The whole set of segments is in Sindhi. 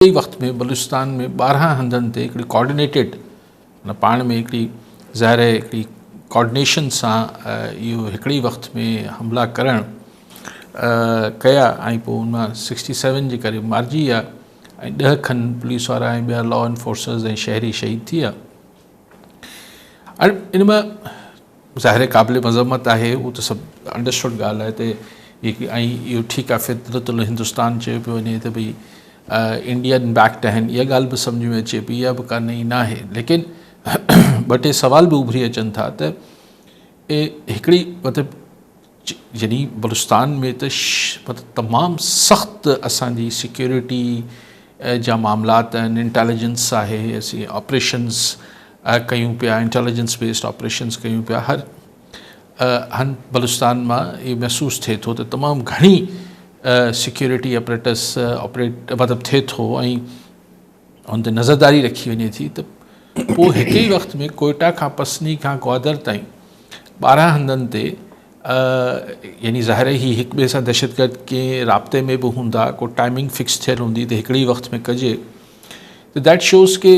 ئي وقت ۾ بلوچستان ۾ 12 هنڌن تي هڪڙي ڪوآرڊينيٽيڊ معنيٰ پاڻ ۾ هڪڙي ظاهر آهي هڪڙي ڪوآرڊينيشن سان اهو هڪڙي وقت ۾ حملا ڪرڻ ڪيا ۽ پوء ان مان 67 جي قريب مارجي ويا ۽ 10 کن پوليس وارا ۽ ٻيا لا انفورسرز ۽ شهري شهيد ٿي ويا. هاڻي ان مان ظاهر قابل مذمت آهي اهو ته سڀ انڊرسٽوڊ ڳالهه آهي ته ۽ اهو ٺيڪ آهي فطرت الهندوستان چيو پيو وڃي ته ڀئي انڊين بيڪڊ آهن اها ڳالهه به سمجهه ۾ اچي پئي اها به ڪا نئين نه آهي ليڪن ٻه ٽي سوال به اڀري اچن ٿا ته هڪڙي مطلب يعني بلوچستان ۾ ته مطلب تمام سخت اسان جي سيڪيورٽي جا معاملات آهن انٽيليجنس آهي اسين آپريشنس ڪيون پيا انٽيليجنس بيسڊ آپريشنس ڪيون پيا هر هنڌ بلوچستان مان اهو محسوس ٿئي ٿو ته تمام گهڻي سيڪيورٽي اپريٽس آپريٽ مطلب ٿئي ٿو ۽ ان تي نظرداري رکي وڃي ٿي ته پوء هڪ ئي وقت ۾ ڪوئيٽا کان پسني کان گوادر تائين 12 هنڌن تي يعني ظاهر آهي هي هڪ ٻئي سان دهشتگرد ڪنهن رابطي ۾ به هوندا ڪو ٽائمنگ فڪس ٿيل هوندي ته هڪڙي وقت ۾ ڪجي ته that shows ڪي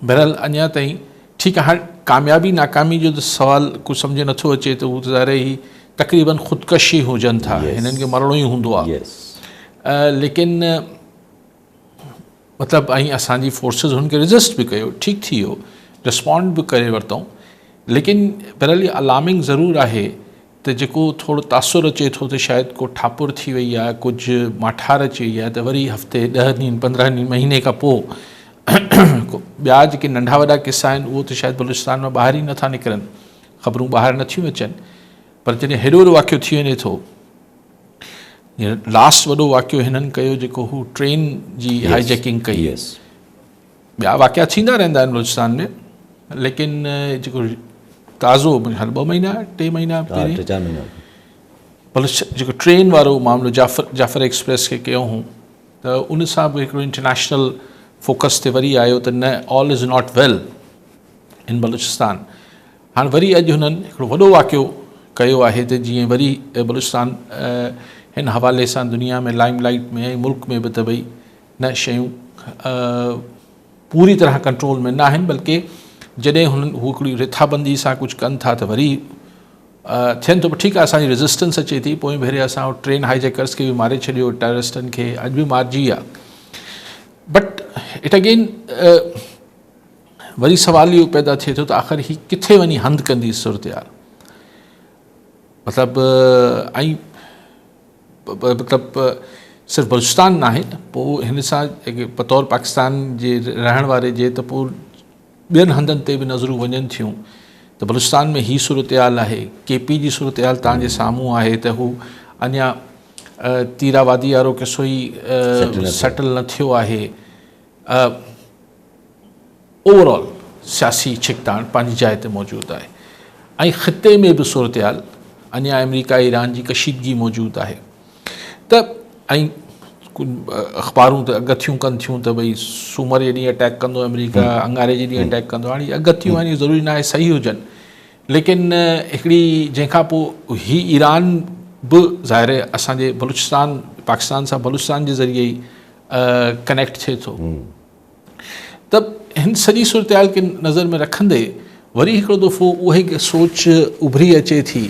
بهرحال اڃا تائين ٺيڪ آهي هاڻ ڪاميابي ناڪامي جو ته سوال ڪو سمجهه نٿو اچي ته هو ته ظاهر آهي هي تقريبن خودڪش ئي هجن ٿا هنن کي مرڻو ئي هوندو آهي ليڪن مطلب ۽ اسان جي فورسز هن کي ريزسٽ به ڪيو ٺيڪ ٿي ويو رسپونڊ به ڪري ورتائون ليڪن بهرحال هي الارمنگ ضرور آهي ته جيڪو ٿورو تاثر اچي ٿو ته شايد ڪو ٺاپر ٿي وئي آهي ڪجهه ماٺار اچي وئي آهي ته وري هفتي 10 ڏينهن 15 ڏينهن مهيني کان پوء ٻيا جيڪي ننڍا وڏا قصا آهن اهو ته شايد بلوچستان مان ٻاهر ئي نٿا نڪرن خبرون ٻاهر نٿيون اچن پر جڏهن هيڏو وڏو واقعو ٿي وڃي ٿو لاسٽ وڏو واقعو هنن ڪيو جيڪو هو ٽرين جي هائي جيڪنگ ڪئي. ٻيا واقعا ٿيندا رهندا آهن بلوچستان ۾ ليڪن جيڪو تازو هل 2 مهينا 3 مهينا پهرين 3 4 مهينا بلوچ جيڪو ٽرين وارو معاملو جعفر ايڪسپريس کي ڪيو هو ته ان سان به هڪڙو انٽرنيشنل فوڪس تي وري آيو ته نه all is not well in Balochistan. هاڻ وري اڄ هنن هڪڙو وڏو واقعو ڪيو آهي ته جيئن وري بلوچستان هن حوالي سان دنيا ۾ لائم لائيٽ ۾ ۽ ملڪ ۾ به ته ڀئي نه شيون پوري طرح ڪنٽرول ۾ نه آهن بلڪه جڏهن هنن هو هڪڙي رٿابندي سان ڪجهه ڪن ٿا ته وري ٿين ٿو ٺيڪ آهي اسان جي ريزسٽنس اچي ٿي پوئين ڀيري اسان ٽرين هائي جيڪرس کي به ماري ڇڏيو ٽيررسٽن کي اڄ به مارجي ويا بٽ it again وري سوال اهو پيدا ٿئي ٿو ته آخر هي ڪٿي وڃي هنڌ ڪندي صورتحال مطلب ۽ مطلب صرف بلوچستان ناهي پوء هن سان بطور پاڪستان جي رهڻ واري جي ته پوء ٻين هنڌن تي به نظرون وڃن ٿيون ته بلوچستان ۾ هي صورتحال آهي ڪي پي جي صورتحال تان جي سامهون آهي ته هو اڃا تيراوادي وارو قصو ئي سيٽل نه ٿيو آهي. اوور آل سياسي ڇڪتاڻ پنهنجي جاء تي موجود آهي ۽ خطي ۾ به صورتحال اڃا آمريڪا ايران جي ڪشيدگي موجود آهي ته ۽ اخبارون ته اڳٿيون ڪن ٿيون ته ڀئي سومر جي ڏينهن اٽيڪ ڪندو آمريڪا انگاري جي ڏينهن اٽيڪ ڪندو هاڻي اڳٿيون آهن ضروري ناهي صحيح هجن ليڪن هڪڙي جنهن کان پوء هي ايران به ظاهر اسان جي بلوچستان پاڪستان سان بلوچستان جي ذريعي ئي ڪنيڪٽ ٿئي ٿو ته هن سڄي صورتحال کي نظر ۾ رکندي وري هڪڙو دفعو اها سوچ اڀري اچي ٿي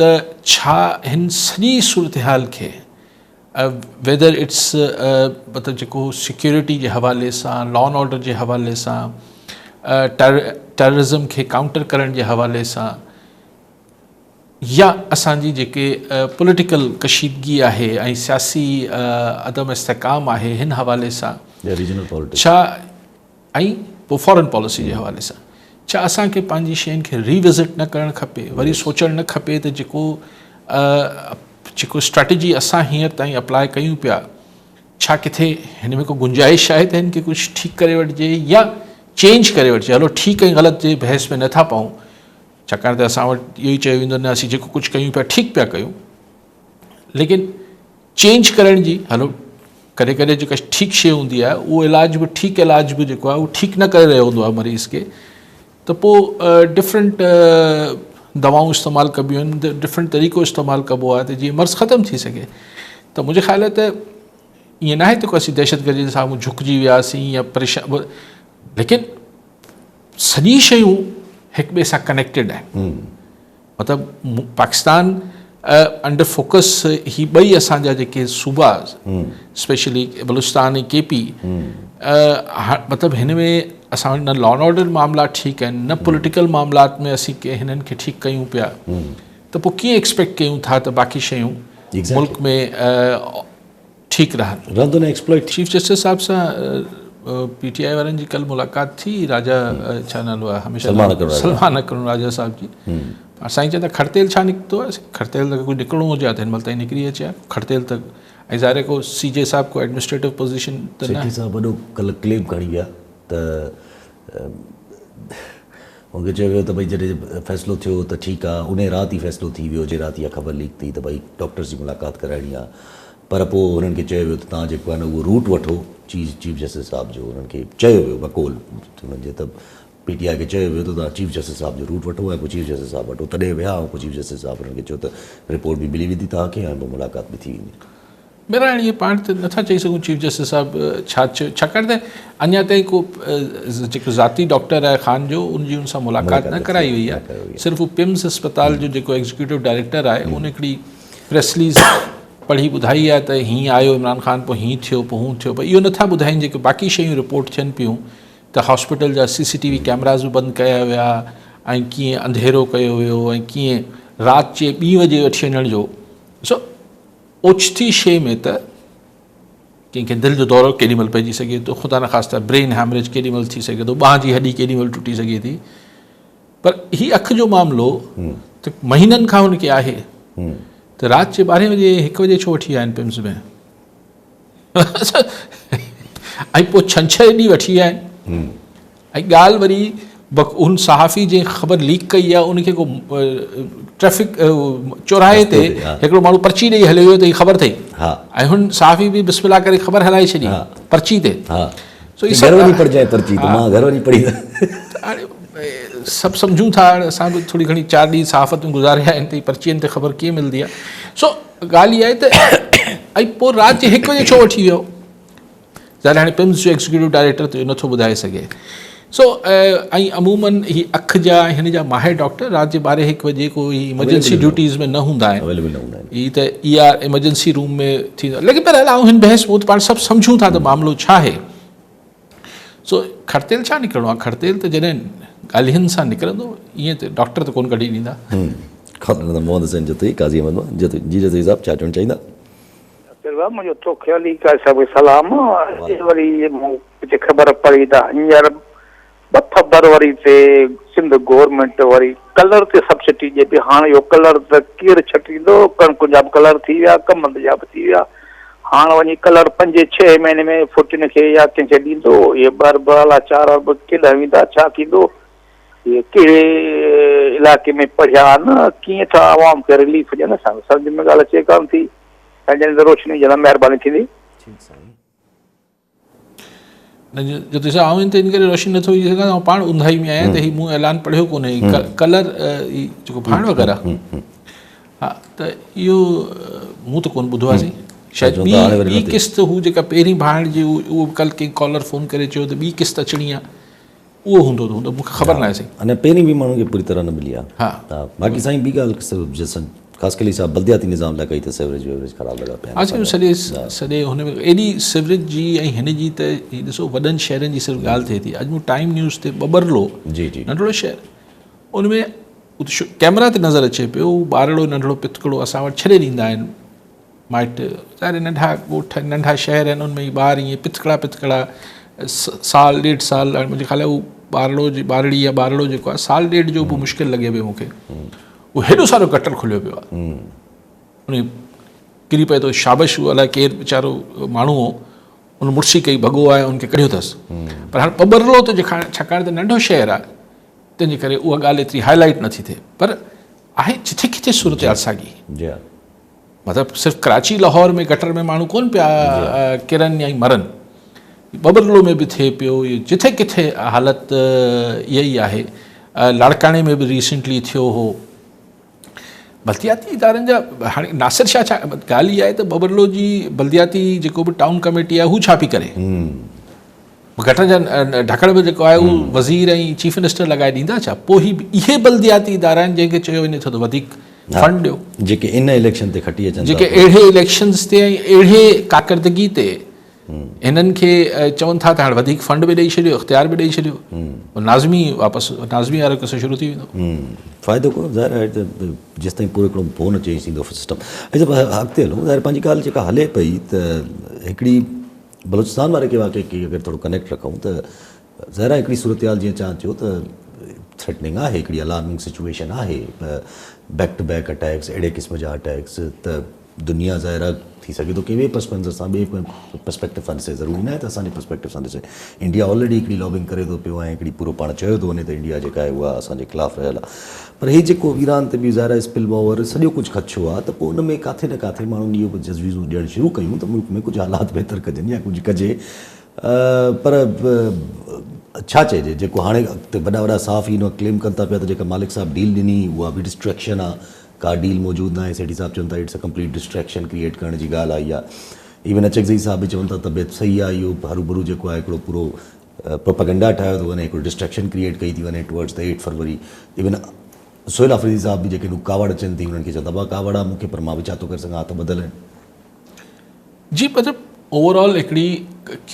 ته ڇا هن سڄي صورتحال کي ويدر it's مطلب جيڪو سيڪيورٽي جي حوالي سان لا اينڊ آرڊر جي حوالي سان ٽيررزم کي ڪائونٽر ڪرڻ جي حوالي سان يا اسان جي جيڪي پوليٽيڪل ڪشيدگي آهي ۽ سياسي عدم استحڪام آهي هن حوالي سان ڇا ۽ پوء فارن پاليسي جي حوالي سان ڇا اسان کي پنهنجي شين کي ريوزٽ نه ڪرڻ کپي وري سوچڻ نه کپي ته جيڪو جيڪو اسٽريٽجي اسان هينئر تائين اپلاء ڪيون پيا ڇا ڪٿي هن ۾ ڪو گنجائش آهي ته هن کي ڪجهه ٺيڪ ڪري وٺجي يا چينج ڪري وٺجي هلو ٺيڪ ۽ غلط جي بحث ۾ نٿا پئون ڇاڪاڻ ته اسان وٽ اهو ئي چيو ويندو نه اسين جيڪو ڪجهه ڪيون پيا ٺيڪ پيا ڪيون ليڪن چينج ڪرڻ جي هلو ڪڏهن ڪڏهن جيڪا ٺيڪ شيء هوندي آهي اهو علاج به ٺيڪ علاج به جيڪو آهي اهو ٺيڪ نه ڪري رهيو هوندو آهي مريض کي ته پوء ڊفرنٽ دوائون استعمال ڪبيون آهن ڊفرنٽ طريقو استعمال ڪبو آهي ته جيئن مرض ختم ٿي سگهي ته منهنجي خيال آهي ته ائين ناهي ته ڪو اسين دهشتگردي جي سامهون جهڪجي وياسين يا پريشان، ليڪن سڄي شيون هڪ ٻئي سان ڪنيڪٽيڊ آهن. مطلب پاڪستان انڊر فوڪس هي ٻئي اسان جا جيڪي صوبا اسپيشلي بلوچستان ۽ ڪي پي، مطلب هن ۾ اسان وٽ نه لا اينڊ آرڊر معاملا ٺيڪ آهن نه پوليٽيڪل معاملات ۾ اسين هنن کي ٺيڪ ڪيون پيا، ته پوء ڪيئن ايڪسپيڪٽ ڪيون ٿا ته باقي شيون ملڪ ۾ ٺيڪ رهن. رهندو نه ايڪسپلائٽ. چيف جسٽس صاحب سان پي ٽي آء وارن جي ڪل ملاقات ٿي، راجا ڇا نالو آهي هميشه سلمان اڪرم راجا صاحب جي. پاڻ سائين چون ٿا کڙتيل ڇا نڪتو آهي، کڙتيل ته ڪجهه نڪرڻو هجي ها ته هن مهل تائين نڪري اچي ها کڙتيل ته. ۽ ظاهر آهي ڪو سي جي صاحب ڪو ايڊمنسٽريٽو پوزيشن ته نه. سيٺي صاحب وڏو ڪل ڪليم کڻي ويا ته هن کي چيو ويو ته ڀئي جڏهن فيصلو ٿيو ته ٺيڪ آ، انهي رات ئي فيصلو ٿي ويو جنهن رات اها خبر ليڪ ٿي ته ڀئي ڊاڪٽرز جي ملاقات ڪرائڻي آ، پر پوء هنن کي چيو ويو ته توهان جيڪو آهي نه اهو روٽ وٺو چيف چيف جسٽس صاحب جو، هنن کي چيو ويو بقول هنن جي ته پي ٽي آء کي چيو ويو ته توهان چيف جسٽس صاحب جو روٽ وٺو ۽ پوء چيف جسٽس صاحب وٽ هو تڏهن ويا ۽ پوء چيف جسٽس صاحب هنن کي چيو ته رپورٽ به ملي ويندي توهان کي ۽ پوء ملاقات به ٿي ويندي. بهرحال هاڻي اهي پاڻ ته نٿا چئي سگهون چيف جسٽس صاحب ڇا چيو، ڇاڪاڻ ته اڃا تائين ڪو جيڪو ذاتي ڊاڪٽر آهي خان جو ان جي ان سان ملاقات نه ڪرائي وئي آهي، صرف هو پمز اسپتال جو جيڪو ايگزيڪيوٽو ڊائريڪٽر آهي ان هڪڙي پريس رليز پڙهي ٻڌائي آهي ته هيئن آيو عمران خان پوء هيئن ٿيو پوء هون ٿيو، پر اهو نٿا ٻڌائين جيڪي باقي شيون رپورٽ ٿين پيون ته هاسپيٽل جا سي سي ٽي وي ڪيمراز به بند ڪيا ويا ۽ ڪيئن انڌيرو ڪيو ويو ۽ ڪيئن رات جي ٻي وڄي وٺي وڃڻ جو سو اوچتي شيء ۾ ته ڪنهن کي دل جو دورو ڪيڏي مهل پئجي سگهي ٿو، خدا نخواسته برين هيمريج ڪيڏي مهل ٿي سگهي ٿو، ٻانهن جي هڏي ڪيڏي مهل ٽٽي سگهي ٿي، پر هي اک جو معاملو ته مهينن کان هن کي آهي ته رات جي ٻارهين وڄي هڪ وڄي ڇو وٺي آيا آهن پمز ۾ ۽ پوء ڇنڇر ڏينهن وٺي آيا آهن ۽ ڳالهه وري ان صحافي جنهن خبر ليڪ ڪئي آهي ان کي ڪو ٽريفڪ چوراهي تي هڪڙو ماڻهو پرچي ڏئي هليو ويو ته هي خبر اٿئي ۽ هن صحافي به بسم الله ڪري خبر هلائي ڇڏي پرچي تي. سو هي گهر وڃي پڙهجانء پرچي ته مان گهر وڃي پڙهي هاڻي سڀ سمجهون ٿا هاڻي اسان به ٿوري گهڻي چار ڏينهن صحافت ۾ گذاريا آهن ته پرچين تي خبر ڪيئن ملندي آهي. سو ڳالهه اها آهي ته ۽ پوء رات جي هڪ وڄي ڇو وٺي ويو؟ ظاهر هاڻي پمز جو ايگزيڪيوٽو ڊائريڪٽر ته اهو نٿو ٻڌائي سگهي. سو ۽ عموماً هي اک جا ۽ هن جا ماهر ڊاڪٽر رات جي ٻارهين هڪ وڄي ڪو هي ايمرجنسي ڊيوٽيز ۾ نه هوندا آهن. هي ته اي آر ايمرجنسي روم ۾ ٿيندو. ليڪن بهرحال آئون هن بحث ۾ پاڻ سڀ سمجهون ٿا ته معاملو ڇا آهي. سو کڙتيل ڇا نڪرڻو آهي؟ کڙتيل ته جڏهن ڳالهين سان نڪرندو ائين ته ڊاڪٽر ته ڪونه ڪڍي ڏيندا. محمد حسين جتوئي، قاضي احمد مان جتوئي. جي جتوئي صاحب ڇا چوڻ چاهيندا؟ ڊاڪٽر صاحب منهنجو توکي علي قاضي صاحب کي سلام اڄ وري مون کي خبر پئي ته هينئر ٻه فبروري تي سنڌ گورنمينٽ وري ڪلر تي سبسڊي ڏئي پئي هاڻ اهو ڪلر ته ڪير ڇٽيندو ڪڻڪن جا به ڪلر ٿي ويا ڪمند جا به ٿي ويا هاڻ وڃي ڪلر پنجين ڇهين مهيني ۾ ڦٽين کي يا ڪنهن کي ڏيندو اهي ٻه ارب الا چار ارب ڪيڏانهن ويندا ڇا ٿيندو اهي ڪهڙي علائقي ۾ پڙهيا آهن، ڪيئن ٿا عوام کي رليف ڏين، اسان کي سمجهه ۾ ڳالهه اچي ڪانه ٿي، سائين جن تي روشني وجهندا مهرباني ٿيندي. ٺيڪ سائين. نه جتي صاحب آئون ان تي ان ڪري روشني نٿو وجهي سگهان آئون پاڻ اونداهي ۾ آهيان ته هي مون اعلان پڙهيو ڪونهي ڪلر هي جيڪو ڀاڻ وغيره ها ته اهو مون ته ڪونه ٻڌو آهي سائين شايد ٻي ٻي قسط هو جيڪا پهرين ڀاڻ جي اهو به ڪل ڪنهن ڪالر فون ڪري چيو ته ٻي قسط اچڻي آهي اهو هوندو ته هوندو مون کي خبر ناهي سائين. اڃا پهرين به ماڻهن کي پوري طرح نه ملي آهي. ها باقي سائين ٻي ڳالهه جيسن خاصخيلي صاحب بلدياتي نظام لاء ڪئي ته سيوريج ويوريج خراب لڳا پيا آهن. ها سائين سڄي سڄي هن ۾ ايڏي سيوريج جي ۽ هن جي ته هي ڏسو وڏن شهرن جي صرف ڳالهه ٿئي ٿي اڄ مون ٽائيم نيوز تي ٻٻرلو جي جي ننڍڙو شهر ان ۾ ڪيمرا تي نظر اچي پيو ٻارڙو ننڍڙو پتڪڙو اسان وٽ ڇڏي ڏيندا آهن مائٽ ظاهر ننڍا ڳوٺ ننڍا شهر آهن ان ۾ ٻار ائين پتڪڙا پتڪڙا سال ڏيڍ سال هاڻي منهنجي خيال آهي اهو ٻارڙو جي ٻارڙي يا ٻارڙو جيڪو آهي سال ڏيڍ جو به مشڪل لڳي پيو مونکي اهو هيڏو سارو گٽر کليو پيو آهي ان ڪري پئي ٿو شابش اهو الائي ڪير ويچارو ماڻهو هو ان مڙسي ڪئي ڀڳو آهي ان کي ڪڍيو اٿس پر هاڻي ٻٻرلو ته ڇاڪاڻ ته ننڍو شهر آهي تنهنجي ڪري اها ڳالهه ايتري هائي لائيٽ نٿي ٿئي پر آهي جٿي ڪٿي صورتحال ساڳي جي ها مطلب صرف ڪراچي لاهور ۾ گٽر ۾ ماڻهو ڪون پيا ڪرن يا مرن ٻٻرلو ۾ به ٿئي پيو جٿي ڪٿي حالت اها ئي آهي لاڙڪاڻي ۾ به ريسنٽلي ٿيو هو بلدياتي ادارن جا هاڻي ناصر شاهه ڇا ڳالهه اها آهي ته ٻٻرلو جي بلدياتي جيڪو به ٽائون ڪميٽي آهي هو ڇا پئي ڪري؟ گٽر جا ڍڪڻ به جيڪو آهي اهو وزير ۽ چيف منسٽر لڳائي ڏيندا ڇا؟ پوء هي اهي بلدياتي ادارا آهن جنهن کي چيو وڃي ٿو ته وڌيڪ فنڊ ڏيو. جيڪي ان اليڪشن تي کٽي اچن ٿا. جيڪي اهڙي اليڪشنز تي ۽ اهڙي ڪاڪردگي تي هنن کي چون ٿا ته هاڻي وڌيڪ فنڊ به ڏئي ڇڏيو اختيار به ڏئي ڇڏيو ناظمي واپس ناظمي وارو قصو شروع ٿي ويندو. فائدو ڪونه ظاهر آهي ته جيستائين پورو هڪڙو پو نه چينج ٿيندو سسٽم اچا اڳتي هلون ظاهر پنهنجي ڳالهه جيڪا هلي پئي ته هڪڙي بلوچستان واري کي واقعي کي اگر ٿورو ڪنيڪٽ رکون ته ظاهر آهي هڪڙي صورتحال جيئن چان ٿيو ته ٿريٽننگ آهي هڪڙي الارمنگ سچويشن آهي بيڪ ٽو بيڪ اٽيڪس اهڙي قسم جا اٽيڪس ته دنيا ظاهر آهي ٿي سگهي ٿو ڪنهن ٻئي پس منظر سان ٻئي پرسپيڪٽو سان ڏسي ضروري ناهي ته اسان جي پرسپيڪٽو سان ڏسي انڊيا آلريڊي هڪڙي لابنگ ڪري ٿو پيو ۽ هڪڙي پورو پاڻ چيو ٿو وڃي ته انڊيا جيڪا آهي اها اسان جي خلاف رهيل آهي پر هي جيڪو ايران تي به ظاهر آهي اسپل اوور سڄو ڪجهه خدشو آهي ته پوء ان ۾ ڪاٿي نه ڪاٿي ماڻهن اهو به تجويزون ڏيڻ شروع ڪيون ته ملڪ ۾ ڪجهه حالات بهتر ڪجن يا ڪجهه ڪجي پر ڇا چئجي جيڪو هاڻي وڏا وڏا صحافي ان وقت ڪليم ڪن ٿا پيا ته جيڪا مالڪ صاحب ڊيل ڏني اها به ڊسٽريڪشن آهي ڪا ڊيل موجود ناهي، سيٺي صاحب چون ٿا it's a complete distraction create ڪرڻ جي ڳالهه آئي آهي، ايون اچڪزئي صاحب به چون ٿا طبيعت صحيح آهي، اهو هروڀرو جيڪو آهي هڪڙو پورو پروپيگنڊا ٺاهيو ٿو وڃي، هڪڙو ڊسٽريڪشن ڪريئيٽ ڪئي ٿي وڃي towards the 8 February, even Sohail Afridi صاحب به جيڪي ڪاوڙ اچن ٿي انهن کي چون ٿا ڀاء ڪاوڙ آهي مون کي پر مان به ڇا ٿو ڪري سگهان هٿ ٻڌل آهن. جي مطلب اوور آل هڪڙي.